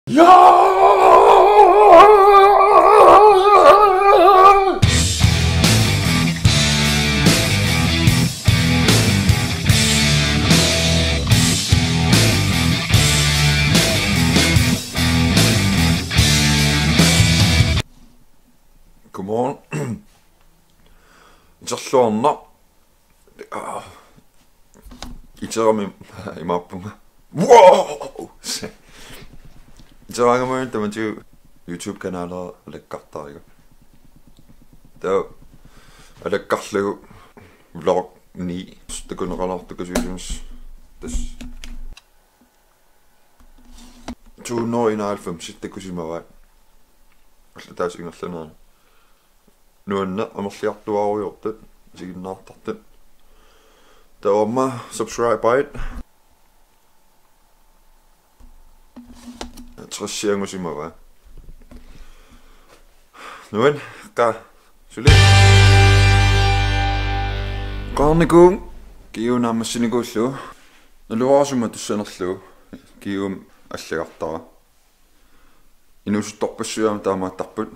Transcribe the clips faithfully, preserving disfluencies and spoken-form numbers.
Jaa! Come on. Iterluarnaq. Aa. Iterami imaappunga. Wow! Iteraangama tamatigut YouTube-kanalera alakkartariga. Taava alakkarlugu vlog ni takuneqalaartukusiusimas. Tassa to hundrede enoghalvfems takusimavaat. Alla taas ingerlanerani. Nuanneq amerliartuaarujoortut, isiginnaartartut. Taava aamma subscribe-it. Tressiangusimavaa. Nuan, qaa, suli. Qaarnikuuvoq, Kiu naammassinikuullugu. Naluara sumut atussanerlugu, Kiumut allagartara. Inuusuttorpassuit aamma taamaattarput.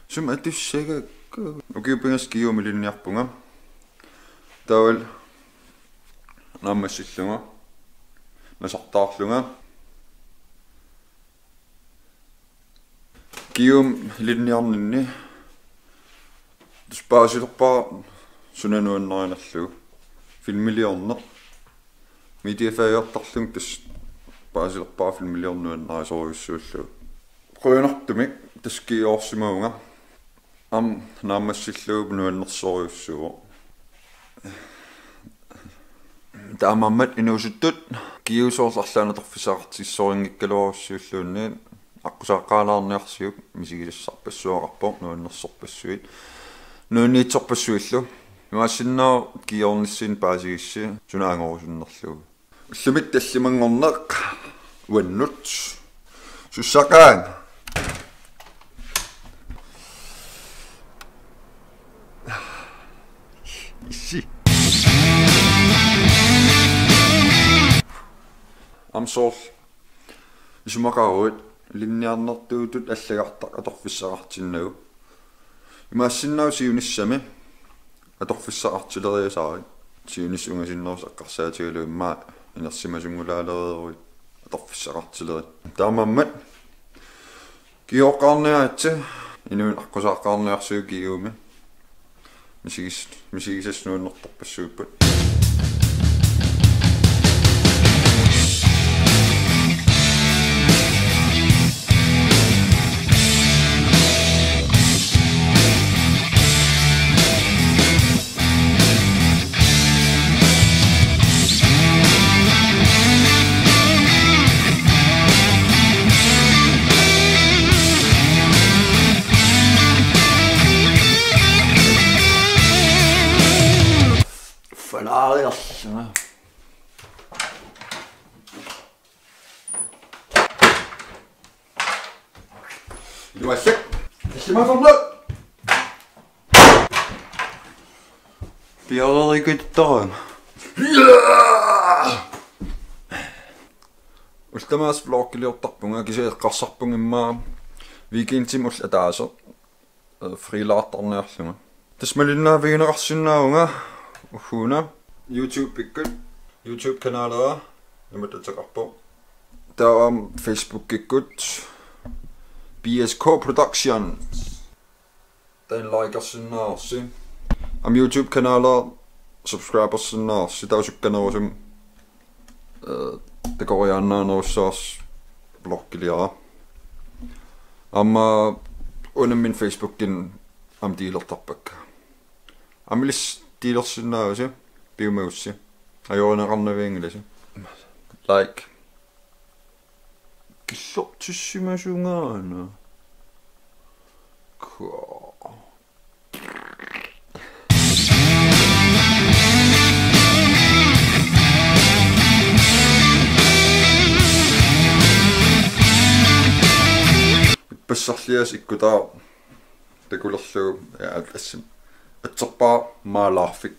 Sumut atussagakku. Ukiut pingasut Kiumut ilinniarpunga. Taavalu naammassillunga. Nasartaarlunga. Kiumut ilinniarninni. Tassa paasilerpara suna nuannarinerlugu. Filmiliorneq. Mediafaggertarlunga tassa paasilerpara filmiliorneq nuannarisorujussuullugu. Qujanartumik tassa Kiuorsimavunga. Aamma naammassillugu nuannersorujussuuvoq. Taamaammat inuusuttut Kiu soorlu arlaannik atorfissaqartitsisorinngikkaluarujussuulluunniit aqqusaaqqaalaarniarsiuk misigisassarpassuaqarpoq nuannersorpassuit. Nuanniitsorpassuillu. Imaassinnaavoq Kiuornissinni paasigissi suna angorusunnerlugu. Ullumi tallimanngorneq uannut. Sussaqaanga. Issi. Aamma soorlu isumaqaruit ilinniarnertuutut allagartaq atorfissaqartinnagu. Imaassinnaavoq siunissami atorfissaqartileriasarit. Siunissaq ungasinnerusoq eqqarsaatigalugu immaqa inersimasunngulereeruit atorfissaqartilerit. Taamaammat Kiuoqqaarniaritsi, inuit aqqusaaqqaarniarsiuk Kiumi. Misigis-, misigisassat nuannertorpassuupput. Fanaariarluna. Iluassak. Issimasorlu. Piareerikittarama. Ultimaas vloggiliortarpunga, kisianni eqqarsarpunga immaqa weekendimi ulloq ataaseq, eh, freelancerniarlunga. Tassa malinnaavigineqarsinnaavunga ugguuna. YouTube-ikkut, YouTube-kanalera, imatut ateqarpoq. Taava Facebook-ikkut, B S K Productions. Taanna likersinnaavarsi. Aamma YouTube-kanalera subscribersinnaavarsi, taava sukkanerusumik, eh, takoriaannaanerussavarsi vloggiliara. Aamma unammineq Facebookikkut aamma delertarpakka. Aamma ilissi delersinnaavasi, piumagussi. Ajorineqarnavianngilasi. Like. Killortissimasungaana. Ka. Ippassarlias ikkutaa takulerlugu, ja, assimi. Atserpaa maalaarfik.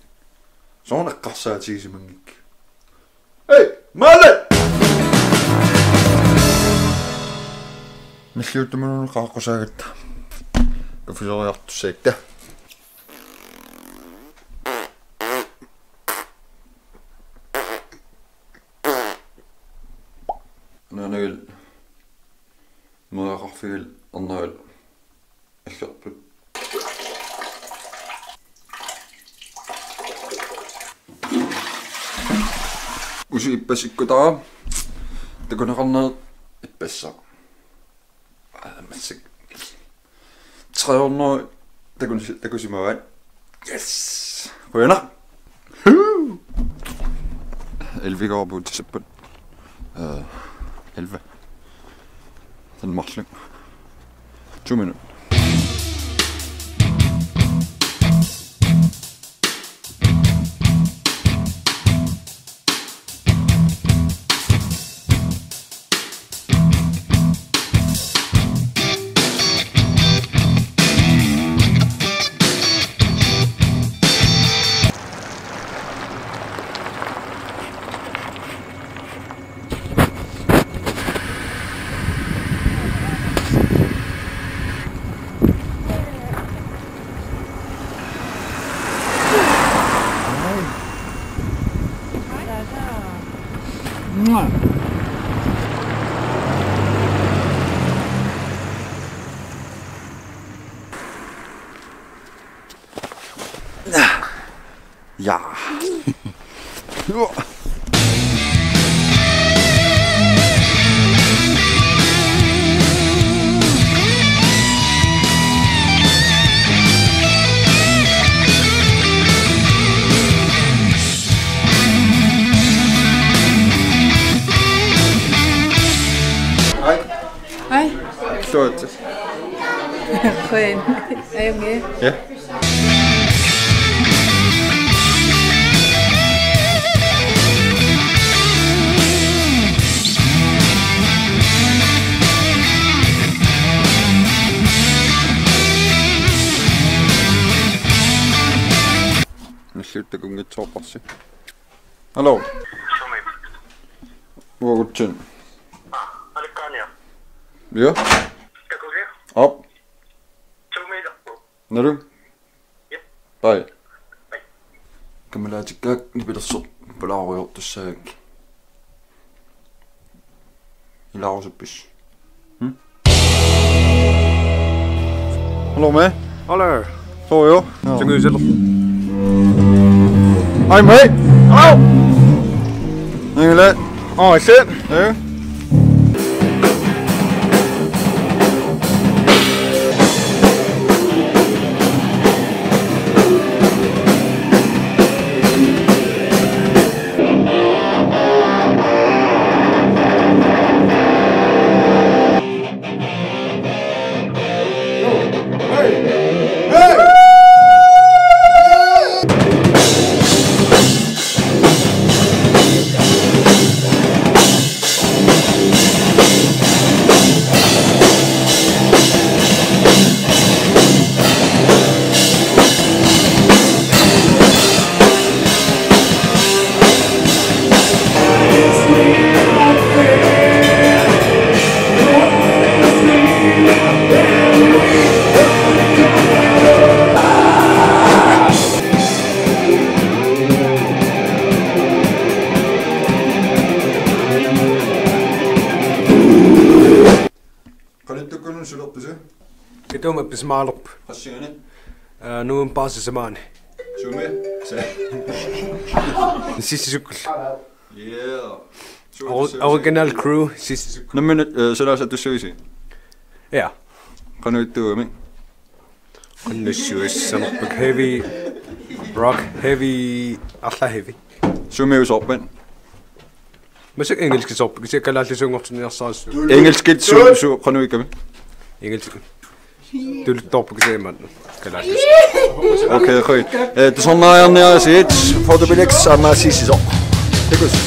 Soorlu eqqarsaatigisimanngikkiga. Hej, Malle! Nalliuttuminnut qaaqqusaagatta. Kaffisoriartussaagatta. Naanagil meeraqarfigil arnagil aggerput. Usi ippassikkutara takuneqarneq ippassaq. Aa, massakkut tre hundrede takus-, takusimavat. Yes! Qujanaq. Huu! Elleve går på til simpelthen. Øh, elleve. Den marluk. To minutter. Ja. Hej. Hej. Stort. Qujan. Er I okay? Ja. Nalliuttukunngitsoorparsi. Hallo. Uagutsin. Alikkaania. Ja. Takugi. Op. Tumiilerpu. Nalu. Yep. Bye. Bye. Kammalaatikkaak nipilersoq pulaarujortussaagakku. Ilaarusuppis. Hmm? Hallo, mate. Hallo. Soorlu? Joo. Tungiusel. Hej, mate. Hallo. Inge. Oh, shit. Ja. Qanittukkut sulerpusi? Ituuma pissimaalerpoq. Qassinganik? Aa, novembarip sisamaani. Sumi? Sa- Sissisukkut. Yeah. Or-, original crew, sissisukkut. Nammineq, eh, sanaasa tussavisi? Ja. Qanoq ittuugami? Qanoq issuissanerput, heavy rock, heavy, arla heavy. Sumiusoorpat? Massakkut engelskisoorpoq, kisianni kalaallisuunngortinniarsarissut. Engelskit su-, su-, qanoq ikkami? Engelsk. Tuluttoorpoq kisianni imaattoq. Kalaallisuut. Okay, højt. Eh, tusarnaariarniarsigit, Fotobilex aamma sissisoq. Takuss.